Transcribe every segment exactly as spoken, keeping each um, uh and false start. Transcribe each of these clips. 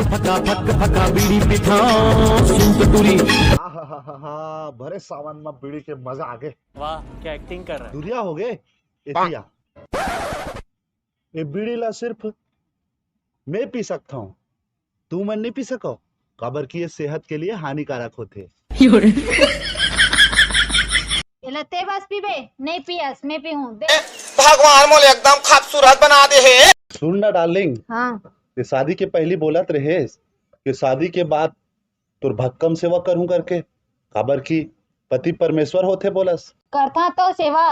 फका fuck फका beedi पिथाओ सुन तो टूरी। आहाहाहा, भरे सावन में बीड़ी के मजा आ गए। वाह, क्या एक्टिंग कर रहा है। दुरिया हो गए। एतिया, ये बीड़ी ला सिर्फ मैं पी सकता हूँ, तू मन नहीं पी सको, काबर कि ये सेहत के लिए हानिकारक होते। एला ते बस पीबे, नहीं पियस, मैं पीहूं, दे। भगवान मोले एकदम खूबसूरत बना दे हे। सुन ना डार्लिंग, हाँ। ये शादी के पहली बोलत रहेस कि शादी के बाद तोर भक्कम सेवा करहूं करके, काबर कि पति परमेश्वर होथे बोलस। करथा तो सेवा,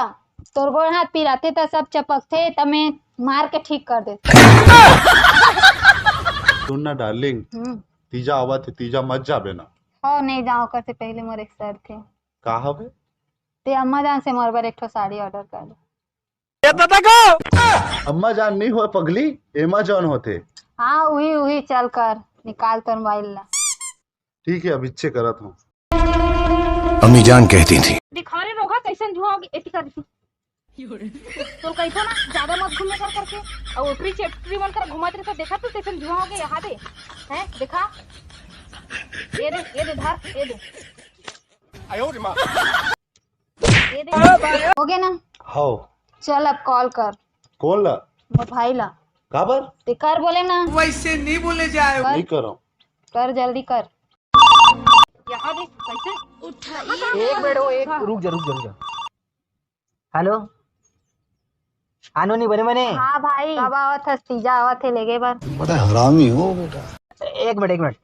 तोर गोड़ हाथ पिराथे त सब चपकथे, त मैं मार के ठीक कर देथे। सुन ना डार्लिंग, हम्म। तीजा आवत हे, तीजा मत जाबे ना। हो, नहीं जाओ, ओकर से पहले मोर एक शर्त हे। का हवे? ते अम्मा जान से मोर बर एक ठो साड़ी ऑर्डर कर दे। अम्मा जान नहीं होय पगली, एमाजॉन होथे। हाँ, उही, उही, चल कर, निकाल तोर मोबाइल ला। ठीक है, अब इच्छे करत हूँ। अम्मी जान कहती थी। दिखा रे रोगा, कैसन धुआं होगे, एती कर दी। तो कही तो ना, ज्यादा मत घूमे कर करके, और ओटरी चेटरी मन कर घुमात रहे तो देखा तू कैसन धुआं होगे, यहाँ दे, हैं, देखा, ये दे, ये दे, धर, ये दे। ये दे। हो गया ना? हाव। चल अब कॉल कर। कौन ला? मोर भाई ला। काबर? ते कर बोले ना। वैसे नहीं बोले जाए। कर। नहीं करो। कर, जल्दी कर। यहाँ देख, कैसे? एक मिनट, वो एक, रुक जा, रुक जा, रुक जा। हेलो, हाँ नोनी, बने बने। हाँ भाई, कब आवत हस? तीजा आवत हे लेगे बर। बड़ा हरामी हो बेटा। एक मिनट, एक मिनट।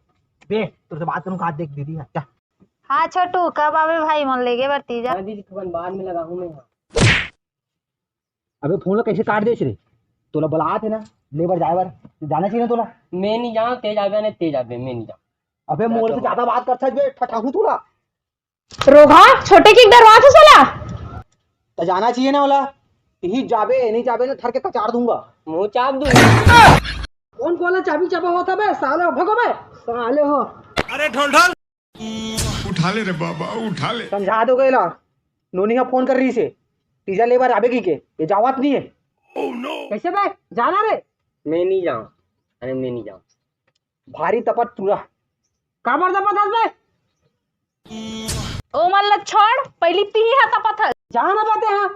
बे, तुझसे बात करूँ, हाथ देख दीदी, हाँ, क्या? हाँ छोटू, कब आवे भाई, मोला लेगे बर तीजा? हाँ दीदी, तुमन बाद में लगाहूँ मैं, हाँ। अबे फोन ला कैसे काट देस रे? तोला बलात हे ना, ले बर जाए बर, तू जाना चाहिए ना तोला। मैं नहीं जाऊँ, ते जाबे ना, ते जाबे, मैं नहीं जाऊँ। अबे मोर से ज्यादा बात करथस बे, ठठाहूँ तोला। रोगहा, छोटे के डरवाथस साला। त जाना चाहिए ना ओला, यही जाबे, नहीं जाबे ना, धर के कचार दूंगा। मुंह चाप दूंगा। कौन बोला चाबी चाबा होता बे, साले हो, भगो बे, साले हो। अरे ढोल ढोल। उठा ले रे बाबा, उठा ले। समझा दो गैला, नोनी हा फोन कर रही से, तीजा ले बर आबे की के, ये जावत नहीं है। कैसे बे, जाना रे? मैं नहीं जाऊँ, अरे मैं नहीं जाऊँ। भारी तपत टूरा। काबर तपत हस बे? ओ मन ल छोड़, पहली तीही हा तपत हस। जाना बाते हाँ।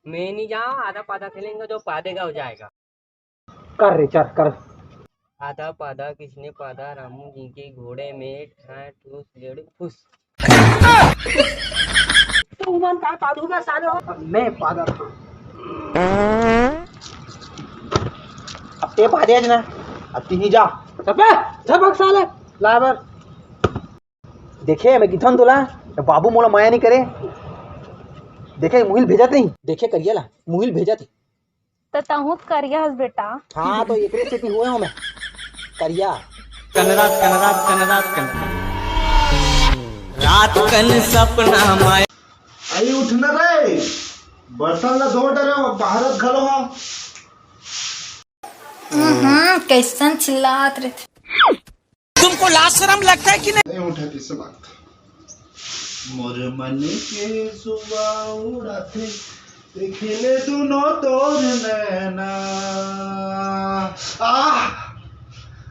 मैं नहीं जाऊँ, आधा पाधा खेलेंगे, जो पादेगा हो जाएगा। कर रे, चल, कर। आधा पाधा किसने पाधा, रामू जी के घोड़े में ठाए ठूस लेड़ू फुस। तू मन का पादू बे साले हो? मैं पादा था। अब ते पादे ना, अब तीही जा। झपक, झपक साले, लाबर। देखे, मैं किथन तोला, बाबू मोला माया नहीं करे। देखे, मुहिल भेजत नहीं। देखे, करिया ला, मुहिल भेजत। त तहूँ करिया हस बेटा। हाँ, तो एकरे सेती होए हो मैं करिया। कन रात, कन रात, कन रात, कन रात कन सपना माय। आई उठ न रे, बर्तन ला धो डरे हो, बाहरत घलो हो। हम्म, कैसन चिल्लात रे। तुमको लाज शर्म लगता है कि नहीं? नहीं उठा किस बात। मोर मन के सुवा उड़ाथे, देखे ले दुनो तोर नैना। आह,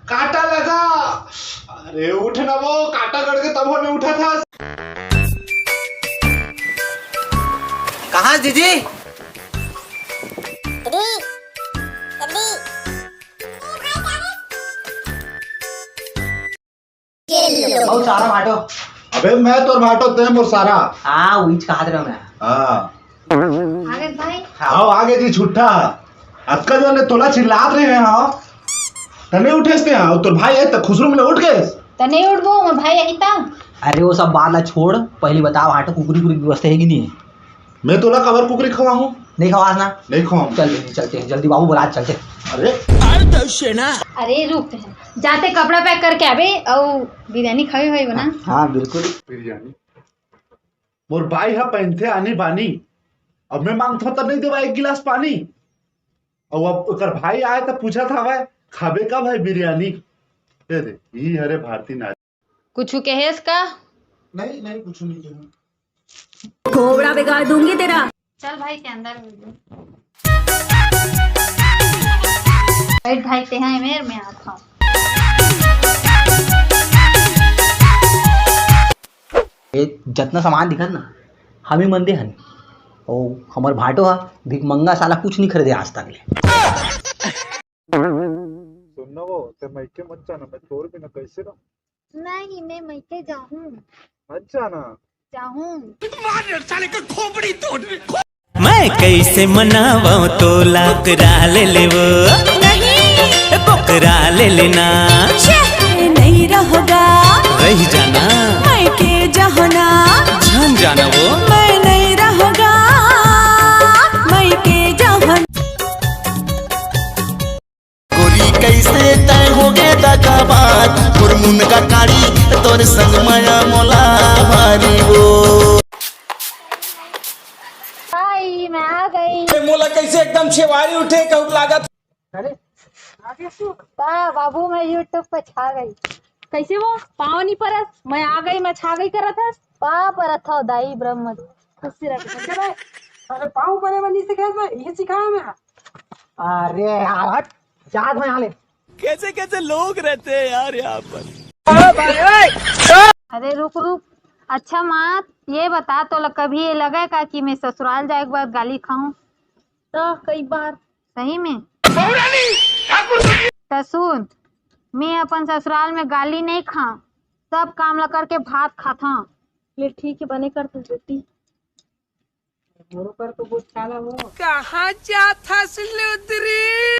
कांटा लगा। अरे उठ ना वो, कांटा गड़ के तब होने उठा था। कहाँ दीदी? दीदी, दीदी। बहुत सारा बांटो। अबे मैं तोर बांटो, ते मोर सारा। हाँ, उहीच कहत रहो मैं। हाँ। आगे भाई। हाँ, आगे जी छुट्टा। अतका जो ने तोला चिल्लात रहे हैं, हाँ। तने उठेस ते, हाँ, तोर भाई है, त खुसरू में उठ गए। तने उठबो, मोर भाई यही ता। अरे वो सब बात ला छोड़, पहली बताओ, आटा कुकरी कुकरी की व्यवस्था है कि नहीं है? मैं तोला काबर कुकरी खवाहूँ? नहीं खवास ना? नहीं खवाहूँ। चल बेटी, चलते हैं, जल्दी बाबू बुला, चलते हैं। अरे। अरे रुक हैं, जाते कपड़ा पैक करके आबे, अउ बिरयानी खावे होई ना? हाँ, बिल्कुल। बिरयानी। मोर बाई हा पहनथे आनी बानी, अब मैं मांगथों त नहीं देवा एक गिलास पानी। अउ अब ओकर भाई आए त पूछत हवय, "खाबे का भाई बिरयानी?" दे दे, यही हरे भारतीय नारी। कुछु कहेस का? नहीं, नहीं, कुछु नहीं कहूँ। घोड़ा बिगाड़ दूंगी तेरा। चल भाई, ते अंदर बैठ भाई, ते हैं मेर, मैं आता हूँ। ए, जतना सामान दिखत ना, हमी मन दे हन। ओ, हमर भाटो ह, भिखमंगा साला कुछ नहीं खरीदे आज तक ले। सुन ना वो, ते मइके मत जाना, मैं तोर बिना कैसे रहूं? नहीं, मैं मइके जाहूं। मत जाना। जाहूं। मार साले का खोपड़ी तोड़। मैं कैसे मनावं तोला, बोकरा ले ले वो। नहीं। बोकरा ले लेना। छे, नहीं रहोगा। रह जाना। मइके जहना। जान जाना वो। मैं नहीं रहोगा। मइके जहन। गोरी कैसे तय होगे दगाबाज, तोर मुनगा काड़ी, तोर संग मया मोला भारी वो। हाय, मैं आ गई। ए, मोला कैसे एकदम छेवारी उठे कहूँ लागत। अरे, आ गए तू? बा-, बाबू, मैं YouTube पे छा गई। कैसे वो? पाँव नहीं परत, मैं आ गई, मैं छा गई करत हस। पाँव परत हव दाई, ब्रह्म। खुशी रख। अच्छा भाई, अरे पाँव परे बनी से खेत में, ये सिखाया मैं। अरे यार, हट, जात मैं यहाँ ले। कैसे कैसे लोग रहते हैं यार यहाँ पर। अरे रुक रुक, अच्छा माँ, ये बता, तोला कभी ये लगे का कि मैं ससुराल जाए के बाद गाली खाऊं? तो कई बार। सही में? त सुन, मैं अपन ससुराल में गाली नहीं खाऊं, सब काम ला करके भात खाथंव। ले ठीक है, बने कर तू बेटी। मोरो कर तो कुछ खाना वो। कहाँ जात हस लुदरी?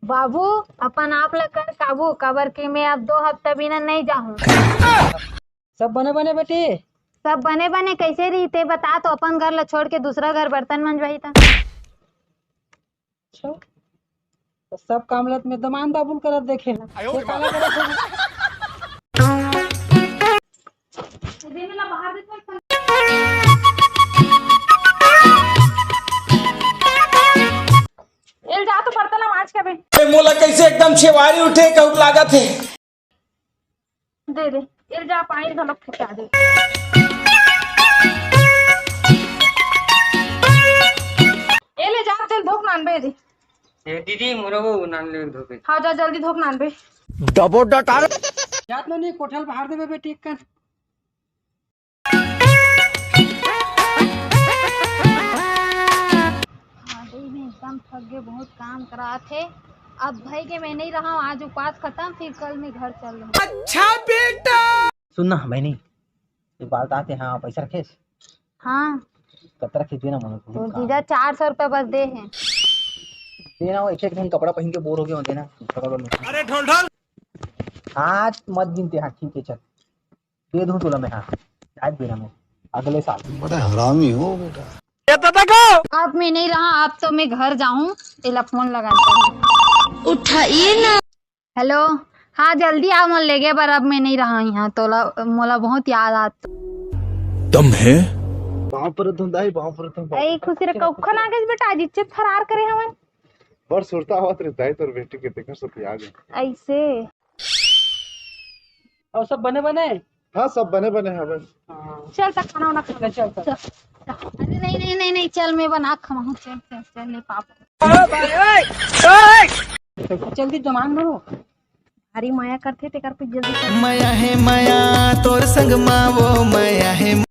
बाबू, अपन आप ला कर काबू, काबर के मैं अब दो हफ्ता बिना नहीं जाहूँ। सब बने बने बेटी? सब बने बने कैसे रही ते बता तो, अपन घर ला छोड़ के दूसरा घर बर्तन मंजवाही था। अच्छा, तो सब काम लत में दमान बाबुल करत देखे ना। ये काला करत है? एल जा तो बर्तन मांज के बे। ए, मोला कैसे एकदम छेवारी उठे कहूँ लागत है। दे दे, एल जा पानी घलो फेंका दे। ए ले जा, चल धोक नान बे दे। ए दीदी, मोरो वो नान ले धोके। हाँ, जा जल्दी धोक नान बे। डबो डटार। जात लो नहीं, कोठल बाहर देबे बेटी एक कन। हाँ, दे, मैं एकदम थक गए, बहुत काम करा थे। अब भाई के मैं नहीं रहा हूँ, आज उपास खत्म, फिर कल मैं घर चल रहा हूँ। अच्छा बेटा। सुन ना बहनी, एक बात आते, हाँ, पैसा रखेस? हाँ। कतरा खींच देना मनो, तो काम। जीजा चार सौ रुपया बस दे हैं। देना, वो एक एक दिन कपड़ा पहन के बोर हो गया हो, देना। अरे ढोल ढोल। हाँ, मत गिनते, हाँ, ठीक है, चल। दे दूं तोला मैं, हाँ। आज देना मैं, अगले साल। बड़ा हरामी हो बेटा। अब मैं नहीं रहा, अब तो मैं घर जाऊं, तेला फोन लगाता हूँ। उठाइए ना। हेलो, हाँ, जल्दी आ, मोला लेगे बर, अब मैं नहीं रहा यहाँ, तोला, मोला बहुत याद आत। दम है? बाप रे धुंधाई, बाप रे धुंधाई। ए खुशी रे, कौखन आ गइस बेटा, आज इज्जत फरार करे हवन। बड़ सुरता आवत रे दाई, तोर बेटी के देखा सती आ गए। ऐसे। और सब बने बने? हाँ, सब बने बने हैं बस। हाँ। चल, तक खाना वाना खा ले, चल, चल। अरे नहीं, नहीं, नहीं, नहीं, चल, मैं बना के खवाऊँ, चल, चल, चल, नहीं पाप। जल्दी जमान में हो। भारी माया करथे, तेकर कुछ जल्दी कर। माया है माया, तोर संग मा वो माया है।